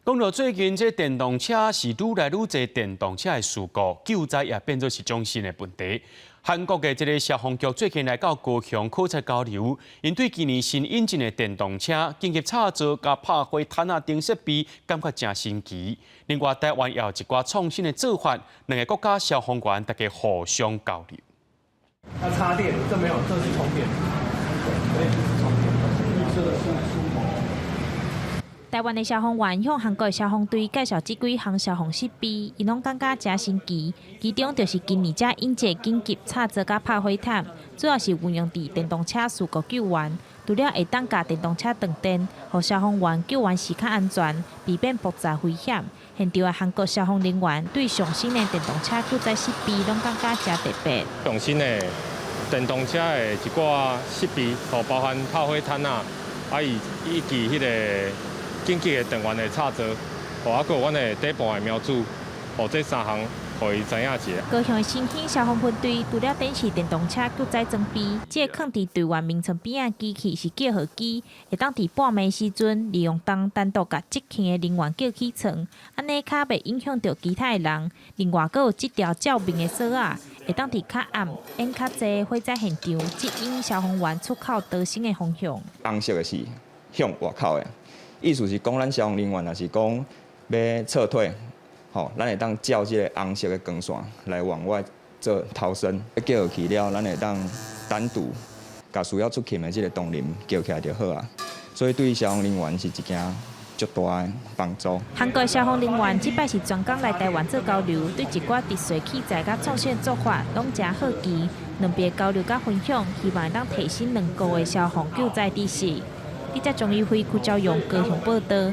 講到最近，這電動車是愈來愈濟電動車的事故，救災也變做是種新的問題。韓國的這个消防局最近來到高雄考察交流，𪜶對今年新引進的電動車緊急插座佮拍火毯仔等設備，感覺誠新奇。另外，台灣也有一寡創新的做法，兩个國家消防員大家互相交流。要插電，這沒有，這是充電，所以這是充電。綠色是出頭。台灣的消防員向韓國的消防隊介紹這幾項消防設備，𪜶攏感覺誠新奇。其中就是今年才引進緊急插座佮拍火毯，主要是運用佇電動車事故救援。除了會當共電動車斷電，予消防員救援時較安全，避免爆炸危險。現場的韓國消防人員對上新的電動車救災設備攏感覺誠特別。上新的電動車的一寡設備，吼，包含拍火毯仔，啊，以及彼个緊急的電源的插座，吼，啊，閣有阮的底盤的瞄準，吼，這三項，予伊知影一下。高雄的新興消防分隊除了展示電動車救災裝備，這个囥佇隊員眠床邊仔機器是叫號機，會當佇半暝時陣利用鐘單獨共執勤的人員叫起床，按呢較袂影響著其他的人。另外，閣有這條照明的索仔，會當佇較暗、煙較濟火災現場指引消防員出口逃生的方向。紅色的是向外口的。意思是講，咱消防人員若是講欲撤退，吼，咱會當照這个紅色的光線來往外做逃生。叫去了，咱會當單獨共需要出勤的這个同仁叫起來就好啊。所以對消防人員是一件足大的幫助。韓國消防人員這擺是專工來台灣做交流，對一寡特殊器材佮創新做法攏誠好奇。兩邊交流佮分享，希望會當提升兩國的消防救災知識。記者張宇輝、邱昭勇高雄報導。